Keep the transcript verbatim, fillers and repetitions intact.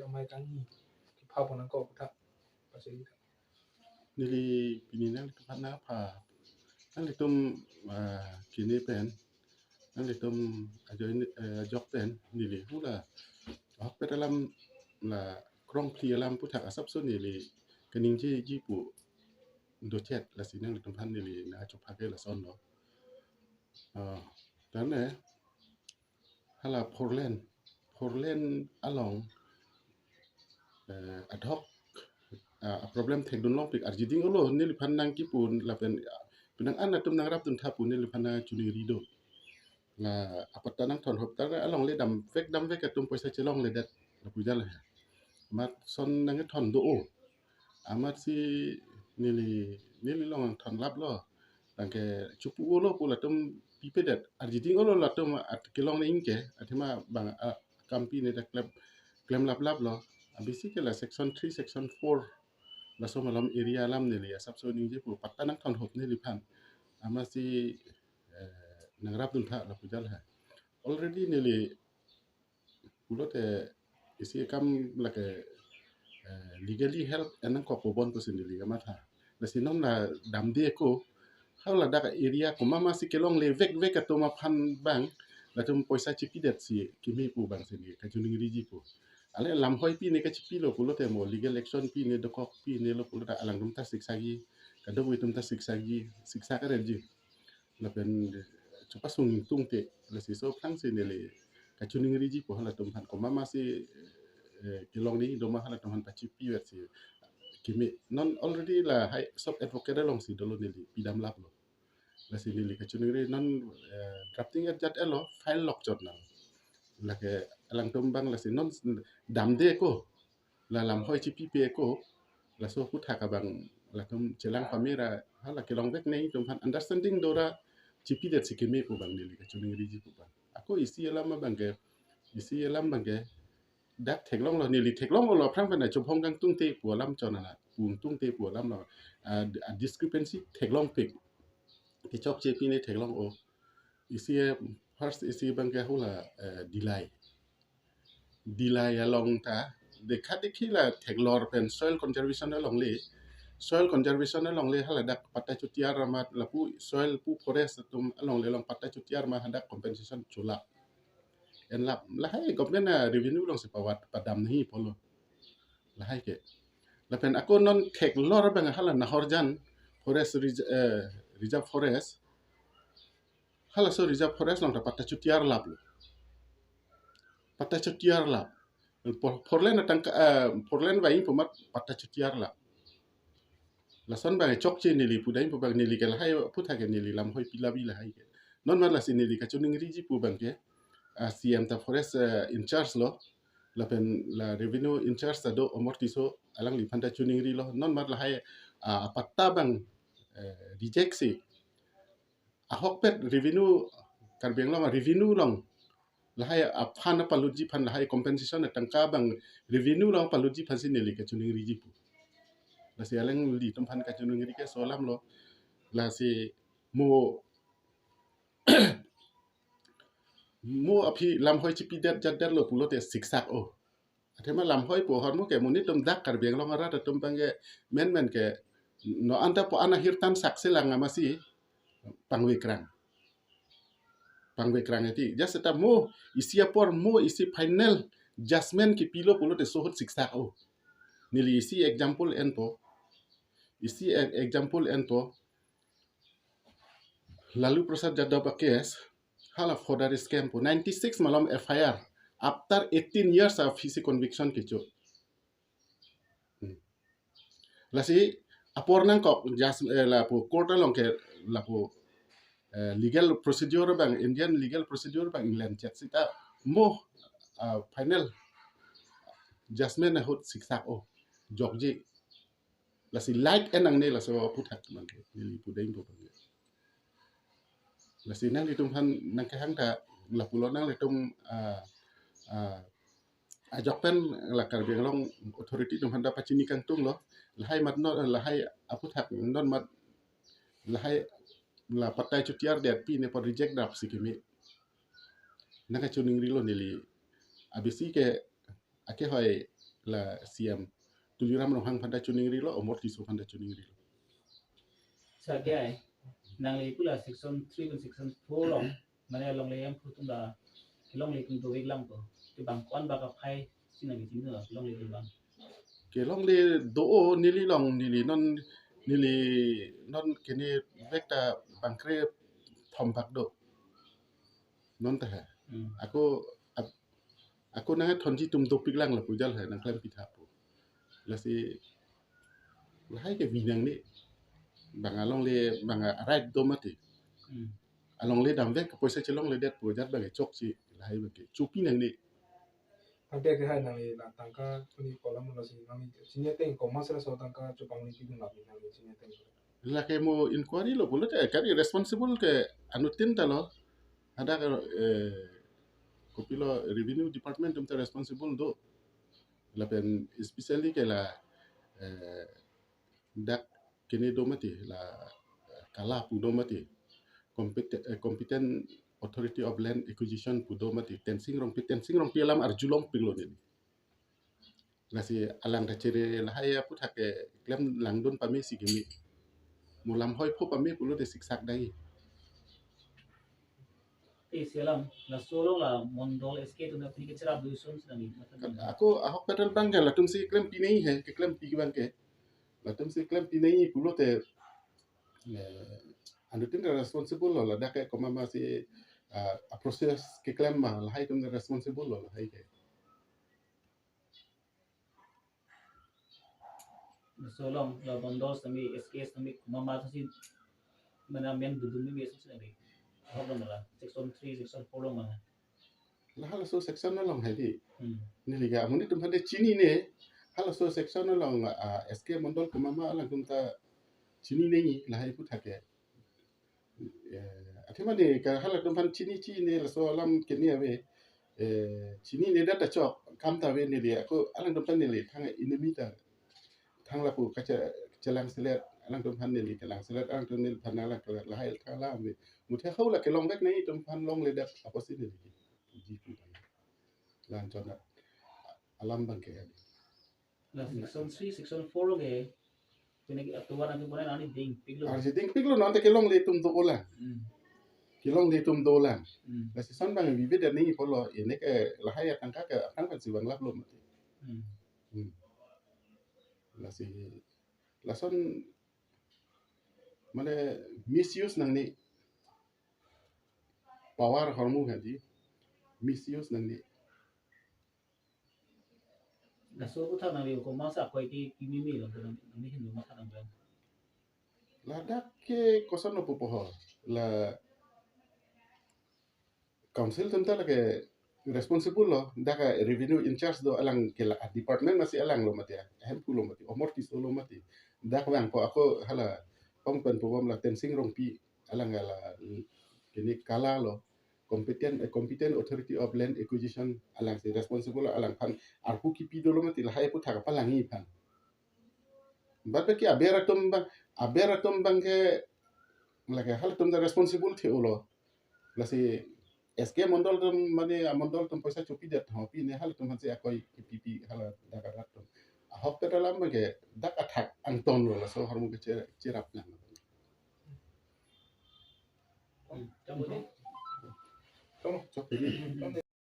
Amai kangni kepha pon nangkok aphuthak pachini tha. Neli pini nanglitumphan nangpha, nanglitum, ah, kini pen, nanglitum ajoine, eh, ajok pen neli hula ahokpet alam, la krongphli alam aphuthak asapso neli kaningjeji pu dochet, lasi nanglitumphan neli nangchophak ke lasonlo. Ah, tane hala four lane, four lane along, eh, ad hoc, ah, problem thekdun longpik arjiding olo neliphan nangkipu lapen, ah, penang an atum nangrapdun tha pu neliphan nangchiningri do. La apatta nangthon hop ta alongle damvek damvek atum poisa chelongledet lapu jal he. Amat son nangthon do o. Amatsi neli, neli long thon laplo. Tangke chupu olo pu latum pipedet. Arjiding olo latum at kelong ne ingke. Athema bang, ah, kampi ne ta klem, klem laplaplo. Abisi ke la section three, section four, laso malom area alam neli asapso ningje pu patta nangthon hop neliphan. Amatsi, eh, nangrapdun tha lapu jal he. Already neli pulote isi akam lake, eh, legally help en nangkok pu bon pusi neli kamatha. Lasi non la damde ako, haladak area komat masi kelongle vekvek atum aphan bang, latum poisa chipidetsi keme pu bang si neli kachiningriji pu. Ale lamhoi pi ne kachipilo pulote mo legal action pi ne dokok pi ne lo pulote alangtum ta siksaji, kadokave atum ta siksaji, siksa karetji. Lapen chepasung ingtungte, lasi so aphrangsi neli kachiningriji pu halatum aphan komat masi, eh, kelong ne doma halatum aphan pachipiversi keme. Non already lahai sop advocate alongsi dolo neli pidam laplo. Lasi neli kachiningri non, eh, drafting et jat elo file lok chot nang. Lake alangtum bang lasi non damde ako, la lamhoi chipipe ako, laso aphuthak abang latum chelang pamera hala kelongvek ne atum aphan understanding dora chipidetsi keme pu bang neli kachiningriji pu bang. Ako isi alam abang ke, isi alam abang ke dak theklonglo, neli theklonglo aphrang pen chobhong kangtungte pu alam chonana, pu ingtungte pu alamlo. Ah, ah, discrepancy theklongpik. Kechokche pi ne theklong o. Isi, eh, first isi abang ke hula, eh, Dillai. Dillai along ta dekha dekhi la theklor pen soil conservation alongle. Soil conservation alongle haladak patta chutiar amat lapu soil pu forest atum alongle along patta chutiar ma hadak compensation chula. En lap lahai government a revenue alongsi pavat padam nahi pulo. Lahai ke. Lapen ako non theklor abang hala Nahorjan forest res-, eh, reserve forest. Halaso reserve forest along ta patta chutiar laplo. Patta chutiar lap. Four, four lane atangka, eh, four lane vai pu amat patta chutiar lap. Lason bang chokche neli pudam pu bang neli ke lahai aphuthak ke neli lamhoi pilabi lahai ke. Non mat lasi neli kachiningriji pu bang ke, ah, C M ta forest, eh, in charge lo, lapen la revenue in charge ta do Amar Tisso, alangliphan ta chiningrilo. Non mat lahai, ah, apatta bang, eh, reject si ahokpet revenue, Karbi Anglong revenue along lahai aphan apalutji aphan lahai compensation atangka bang revenue along palutji aphansi neli kachiningriji pu. Lasi alanglitum aphan kachiningri ke so alamlo. Lasi mo, mo aphi lamhoi chipidet jatdetlo pulote siksak o. Athema lamhoi pu ahormu ke monit atum dak Karbi Anglong arat atum abang ke menmen ke non anta pu an ahirtan sakselang amatsi pangvekrang. Pangvekrang eti. Just seta mo isi apor mo isi final judgment kepilo pulote so ahut siksak o. Neli isi example enpo. Isi e-, example enpo. Lalu Prasad Yadav a case, hala fodder scam pu ninety-six malom F I R, after eighteen years of isi conviction kecho. Hmm. Lasi apor nangkok jas, eh, lapu court along ke lapu, eh, legal procedure bang, Indian legal procedure bang England chet seta mo, ah, final judgment ahut siksak o, jokji. Lasi light en nangne laso aphuthak man neli pudam pu bang. Lasi nanglitum aphan nangkehang ta lapulo nanglitum, ah, ah, ajok pen la Karbi Anglong authority atum aphan ta pachini kangtunglo. Lahai mat non, lahai aphuthak non mat lahai la patta chutiardet pi ne apot reject dapsi keme. Nangkachiningrilo neli. Abisi ke akehoi la C M Tuliram Ronghang aphan ta choningrilo, Amar Tisso aphan ta choningrilo. Sir, ke ai, nangli pu la section three pen section four along, mane longle Hemphu atum la, longle atum dovek lang to. Ke bang ko-an bak aphai si nangli chini to, longle atum bang. Ke longle do-o neli along, neli non, neli non kene vek ta bangkre thom bak do. Non ta he. Hmm. Ako ap-, ako nang thonji atum dopik lang lapu jal he nang klem pitha pu. Lasi lahai ke binang ni bang alongle bang a right do mati. Hmm. Alongle damvek poisa chelongledet pu jat bang chokche lahai bang ke chopi nang ni. Ante ke hai nangli la tangka puni kolam lo si nangli chini ateng komas laso tangka chopangli pidun lapu nangli chini ateng. Lake mo inquiry lo pulote kari responsible ke anuttin ta lo. Hadak, eh, kopilo revenue department atum ta responsible do. Lapen especially ke la, eh, dak kene do mati la, eh, kala pu do mati. Compet-, eh, Competent Authority of Land Acquisition pu do mati. Tensing Rongpi, Tensing Rongpi alam arjulongpiklo neli. Lasi alang ta chere lahai aphuthak ke klem langdun pame si kimi. Mo lam hoi pho pame pulote siksak dai. Te selam, laso along la mondol S K atum apni ke cherap do ason si nangli matha. Ako ahok pedal bang ke latum si klem pinei he, ke klem pi bang ke. Latum si klem pinei pulote, eh, anuttin responsible lo, ladak ke komat ma si, ah, a process keklem ma, lahai atum responsible lo, lahai ke. Laso along la mondol sami S K sami komat ma si mana men dudun mi ason si nangli. Ahok along la section three, section four along ma. La halaso section along hai di. Hmm. Neli ke amonit atum aphan de chinine. Halaso section along, ah, S K mondol komat ma alangtum ta chinine lahai aphuthak ke. Eh, athema ne ke halatum aphan chini chini laso alam kene ave. Eh, chininedet ta chok kam ta ave neli ako alangtum aphan neli thang enemy ta thang lapu kache-, chelangselet, alangtum aphan neli chelangselet, alangtum neliphan nanglang kelet lahai thang la ave. Muthe hau la kelongvek nangji atum aphan longledet apotsi neli ke. Ji pu. Lan chon alam bang ke. La section three, section four ke. Pine ke atuan atum pine nani dingpiklo. Arje dingpiklo, non ta kelongle atum do-o lang. Hmm. Kelongle atum do lang. Hmm. Lasi son bang vive dan ni polo, ene ke lahai atangka ke atangka si bang laplo mati. Hmm. Hmm. Lasi lason mane misuse nang ni power ahormu hadi misuse nang ni. Laso aphuthak nangli komat ma sa koi ti kimi mi lo nang, nangli hin lo matha nang bang. Ladak ke koson lo pupo ho. La council atum ta lake responsible lo, dak a revenue in charge do alang ke la department ma si alang lo mati, Hemphu lo mati, Amar Tisso lo mati. Dak bang ko ako hala pong pen pubom la Tensing Rongpi alang la kene kala lo, competent, eh, Competent Authority of Land Acquisition alang si responsible lo, alangphan arpu kipi dolo mati lahai aphuthak palangji aphan. Bat baki aber atum bang, aber atum bang ke lake halatum ta responsible the-o lo. Lasi S K mondol atum mane amondol atum poisa chopidet ho pine halatum aphan si akoi kipi pi hala dak arat atum. Ahok pedal alam bang ke dak athak angton lo laso ahormu ke che-, cherap nang. Hmm, chok di. Chok di.